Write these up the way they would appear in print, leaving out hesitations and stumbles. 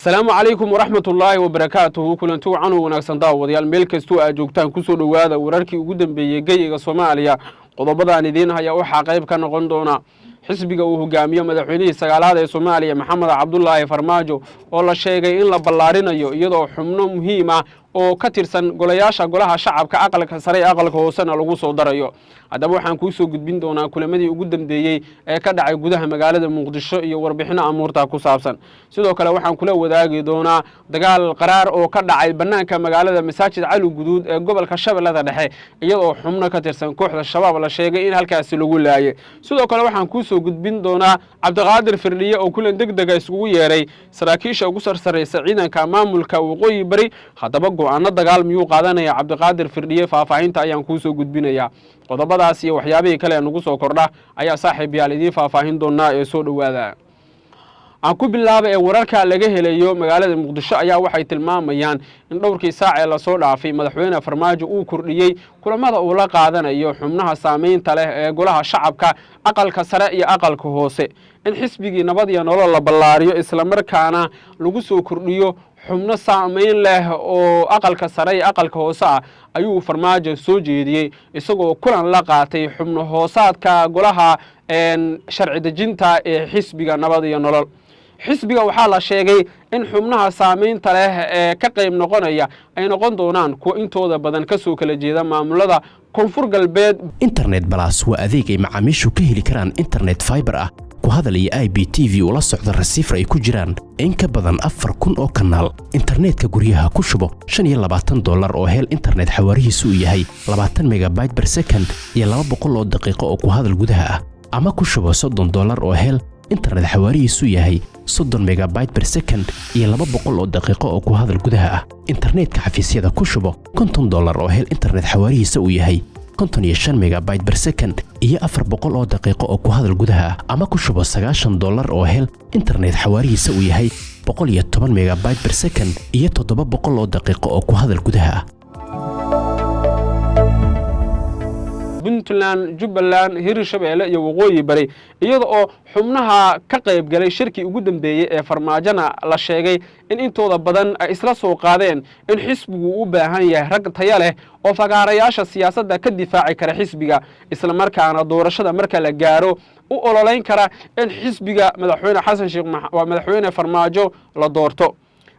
Asalaamu calaykum waraxmatullaahi wabarakaatuhu. Kulanti wacan oo wanaagsan, daawadayaal, meel kastoo aad joogtaan, kusoo dhowaada wararkii ugu dambeeyey geyiga Soomaaliya. Qodobadaan idiin haya waxaa qayb ka noqon doona xisbiga uu hogaamiyo madaxweynihii sagaalaad ee Soomaaliya, Maxamed Cabdulaahi Farmaajo, oo la sheegay in la ballaarinayo, iyadoo xubno muhiim ah oo ka tirsan golayaasha Golaha Shacabka, Aqalka Sare ee Aqalka Hoosena lagu soo darayo. Haddaba waxaan kuusoo gudbin doonaa kulamadii ugu dambeeyey ee ka dhacay gudaha magaalada Muqdisho iyo warbixino amuurta ku saabsan. Sidoo kale waxaan kula wadaagi doonaa dagaal qaraar oo ka dhacay bannaanka magaalada Masaajid Cali Guduud ee gobolka Shabeellada Dhexe, iyadoo xubno ka tirsan kooxda Shabaab la sheegay in halkaasi lagu laayay. Sidoo kale waxaan kuusoo gudbin doonaa Cabdiqaadir Firdhiye oo kulan deg dega iskugu yeeray saraakiisha ugu sarsaraysa ciidanka maamulka Waqooyi Bari. Haddaba go-aano dagaal miyuu qaadanaya Cabdiqaadir Firdhiye? Faahfaahinta ayaan kuusoo gudbinayaa. Qodobadaas iyo waxyaabihii kale ee nagu soo kordha ayaa, saaxiib yaal, idiin faahfaahin doonaa ee soo dhowaada. Aan ku bilaaba ee wararka laga helayo magaalada Muqdisho ayaa waxay tilmaamayaan in dhowrkii saac ee lasoo dhaafay Madaxweyne Farmaajo uu kordhiyey kulamada uu la qaadanayo xubnaha saameynta leh ee Golaha Shacabka, Aqalka Sare iyo Aqalka Hoose, in xisbigii Nabad iyo Nolol la ballaariyo, islamarkaana lagu soo kordhiyo xubno saameyn leh oo Aqalka Sare iyo Aqalka Hoose ah ayuu Farmaajo soo jeediyey, isagoo kulan la qaatay xubno hoosaadka golaha sharci dejinta ee xisbiga Nabad iyo Nolol. Xisbiga waxaa la sheegay in xubnaha saameynta leh ee ka qayb noqonaya ay noqon doonaan kuwa intooda badan ka soo kala jeeda maamulada Koonfur Galbeed. Internet Plus waa adeeg ay macaamiishu ka heli karaan internet fiber ah, ku hadal iyo IPTV ula socda receiver ay ku jiraan in ka badan 4000 oo kanaal. Internetka guryaha ku shubo $25 oo hel internet xawaarihiisu uu yahay 20 megabyte per second iyo 200 oo daqiiqo oo ku hadal gudaha ah, ama ku shubo $30 oo hel internet xawaarihiisu yahay 30 megabyte per second iyo 200 oo daqiiqo oo ku hadal gudaha ah. Internetka xafiisyada ku shubo $50 oo hel internet xawaarihiisa uu yahay 55 megabyte per second iyo 400 oo daqiiqo oo ku hadal gudaha ah, ama ku shubo $90 oo hel internet xawaarihiisa uu yahay 110 megabyte per second iyo 700 oo daqiiqo oo ku hadal gudaha ah. Puntland, Jubbaland, Hirshabeelle iyo Waqooyi Bari, iyada oo xubnaha ka qayb galay shirkii ugu dambeeyey ee Farmaajona la sheegay in intooda badan ay isla soo qaadeen in xisbigu u baahan yahay rag taya leh oo fagaarayaasha siyaasadda ka difaaci kara xisbiga, islamarkaana doorashada marka la gaaro u ololeyn kara in xisbiga Madaxweyne Xasan Sheekh, Madaxweyne Farmaajo la doorto.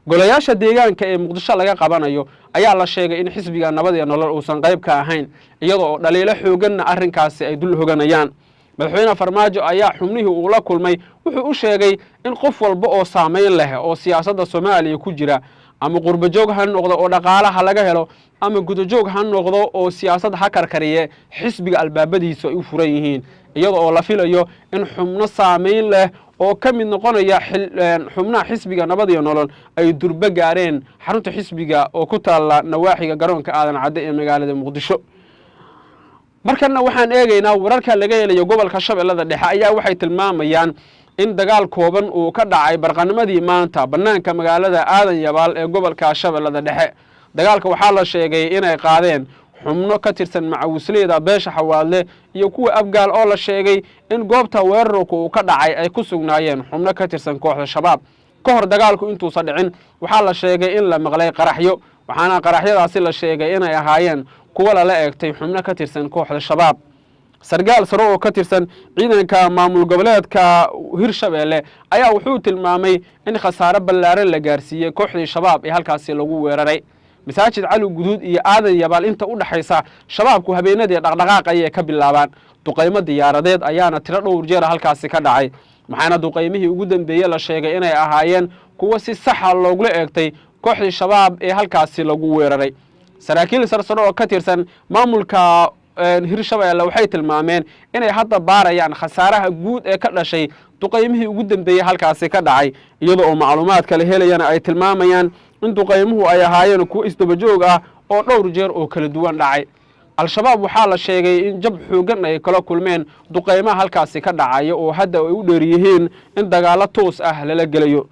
Golayaasha deegaanka ee Muqdisho laga qabanayo ayaa la sheegay in xisbiga Nabad iyo Nolol uusan qayb ka ahayn, iyada oo dhaliilo xooganna arrinkaasi ay dul hoganayaan. Madaxweyne Farmaajo ayaa xubnihii uu la kulmay wuxuu u sheegay in qof walba oo saamayn leh oo siyaasadda Soomaaliya ku jira, ama qurbajoog ha noqdo oo dhaqaalaha laga helo, ama gudajoog ha noqdo oo siyaasad ha karkariye, xisbiga albaabadiisu ay u furan yihiin, iyada oo la filayo in xubno saamayn leh oo ka mid noqonaya xubnaha xisbiga Nabad iyo Nolol ay durbo gaareen xarunta xisbiga oo ku taalla nawaaxiga garoonka Aadan Cadde ee magaalada Muqdisho. Markana waxaan eegaynaa wararka laga helayo gobolka Shabeellada Dhexe ayaa waxay tilmaamayaan in dagaal kooban uu ka dhacay barqanimadii maanta bannaanka magaalada Aadan Yabaal ee gobolka Shabeellada Dhexe. Dagaalka waxaa la sheegay inay qaadeen xubno ka tirsan macawisleyda beesha Xawaadle iyo kuwa Abgaal, oo la sheegay in goobta weerarku uu ka dhacay ay ku sugnaayeen xubno ka tirsan kooxda Shabaab. Ka hor dagaalku intuusan dhicin waxaa la sheegay in la maqlay qaraxyo, waxaana qaraxyadaasi la sheegay inay ahaayeen kuwa lala eegtay xubno ka tirsan kooxda Shabaab. Sargaal sare oo ka tirsan ciidanka maamul goboleedka Hirshabeelle ayaa wuxuu tilmaamay in khasaare ballaaran la gaarsiiyey kooxdii Shabaab ee halkaasi lagu weeraray. Masaajid Cali Guduud iyo Aadan Yabaal inta u dhexaysa Shabaabku habeenadii dhaqdhaqaaq ayay ka bilaabaan. Duqaymo diyaaradeed ayaana tiro dhowr jeera halkaasi ka dhacay, waxaana duqaymihii ugu dambeeye la sheegay inay ahaayeen kuwo si saxa loogula eegtay kooxdii Shabaab ee halkaasi lagu weeraray. Saraakiil sarsare oo ka tirsan maamulka Hirshabeelle waxay tilmaameen inay hadda baarayaan khasaaraha guud ee ka dhashay duqaymihii ugu dambeeyey halkaasi ka dhacay, iyada oo macluumaadka la helayana ay tilmaamayaan in duqaymuhu ay ahaayeen kuwo isdabajoog ah oo dhowr jeer oo kala duwan dhacay. Al-Shabaab waxaa la sheegay in jab xooggan ay kala kulmeen duqaymaha halkaasi ka dhacaya, oo hadda ay u dheer yihiin in dagaallo toos ah lala gelayo.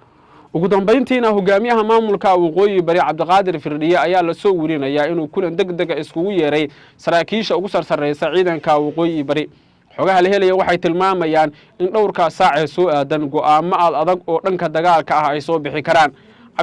Ugu dambayntiina, hogaamiyaha maamulka Waqooyi Bari, Cabdiqaadir Firdhiye, ayaa lasoo werinayaa inuu kulan deg dega iskugu yeeray saraakiisha ugu sarsarreysa ciidanka Waqooyi Bari. Xogaha la helaya waxay tilmaamayaan in dhowrkaa saacee soo aadan go'aamo aad adag oo dhanka dagaalka ah ay soo bixi karaan.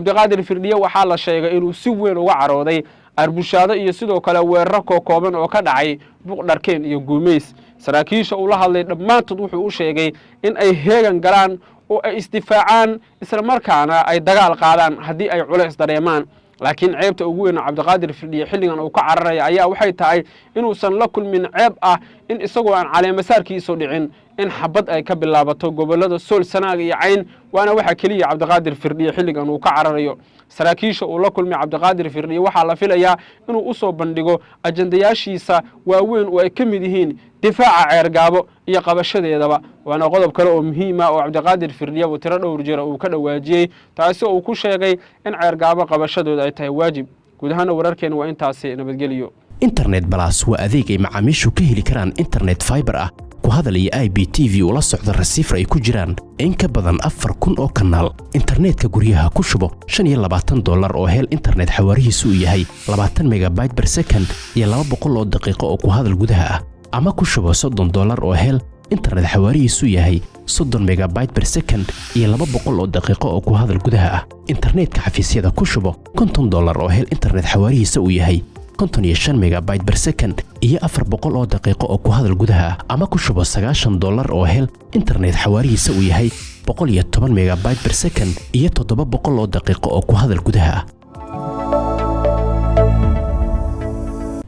Cabdiqaadir Firdhiye waxaa la sheegay inuu si weyn uga carooday arbushaado iyo sidoo kale weeraro kookooban oo ka dhacay Buqdharkeen iyo Guumeys. Saraakiisha uu la hadlay dhammaantood wuxuu u sheegay in ay heegan galaan oo ay isdifaacaan, isla markaana ay dagaal qaadaan haddii ay culays dareemaan. Laakiin ceebta ugu weyn Cabdiqaadir Firdhiye xilligan uu ka cararaya ayaa waxay tahay inuusan la kulmin ceeb ah in isagoo aan caleemasaarkiisu dhicin in xabad ay ka bilaabato gobollada Sool, Sanaag iyo Cayn. Waana waxa keliya Cabdiqaadir Firdhiye xilligan uu ka cararayo. Saraakiisha uu la kulmay Cabdiqaadir Firdhiye waxaa la filayaa inuu u soo bandhigo ajandayaashiisa waaweyn oo ay ka mid yihiin difaaca Ceergaabo iyo qabashadeedaba. Waana qodob kale oo muhiima oo Cabdiqaadir Firdhiye tiro dhowr jira uu ka dhawaajiyey, taasi oo uu ku sheegay in Ceergaabo qabashadooda ay tahay waajib. Guud ahaana wararkeena waa intaasi, nabadgeliyo. Internet Balas waa adeeg ay macaamiishu ka heli karaan internet fiber ah, ku hadal iyo IPTV ula socda receiver ay ku jiraan in ka badan 4000 oo kanaal. Internetka guryaha ku shubo $25 oo hel internet xawaarihiisu uu yahay 20 megabyte per second iyo 200 oo daqiiqo oo ku hadal gudaha ah, ama ku shubo $30 oo hel internet xawaarihiisu yahay 30 megabyte per second iyo 200 oo daqiiqo oo ku hadal gudaha ah. Internetka xafiisyada ku shubo $50 oo hel internet xawaarihiisa uu yahay 55 megabyte per second iyo 400 oo daqiiqo oo ku hadal gudaha ah, ama ku shubo $90 oo hel internet xawaarihiisa uu yahay 110 megabyte per second iyo 700 oo daqiiqo oo ku hadal gudaha ah.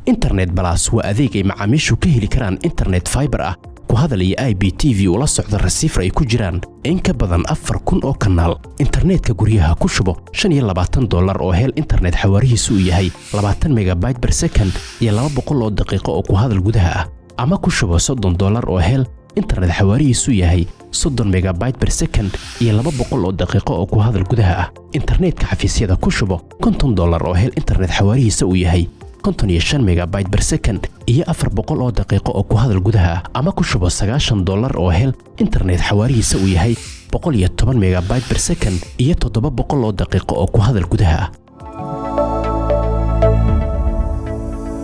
Internet Balas waa adeeg ay macaamiishu ka heli karaan internet fiber ah, ku hadal iyo IPTV ula socda receiver ay ku jiraan in ka badan 4000 oo kanaal. Internetka guryaha ku shubo $25 oo hel internet xawaarihiisu uu yahay 20 megabyte per second iyo 200 oo daqiiqo oo ku hadal gudaha ah, ama ku shubo $30 oo hel internet xawaarihiisu yahay 30 megabyte per second iyo 200 oo daqiiqo oo ku hadal gudaha ah. Internetka xafiisyada ku shubo $50 oo hel internet xawaarihiisa uu yahay 55 megabyte per second iyo 400 oo daqiiqo oo ku hadal gudaha ah, ama ku shubo $90 oo hel internet xawaarihiisa uu yahay 110 megabyte per second iyo 700 oo daqiiqo oo ku hadal gudaha ah.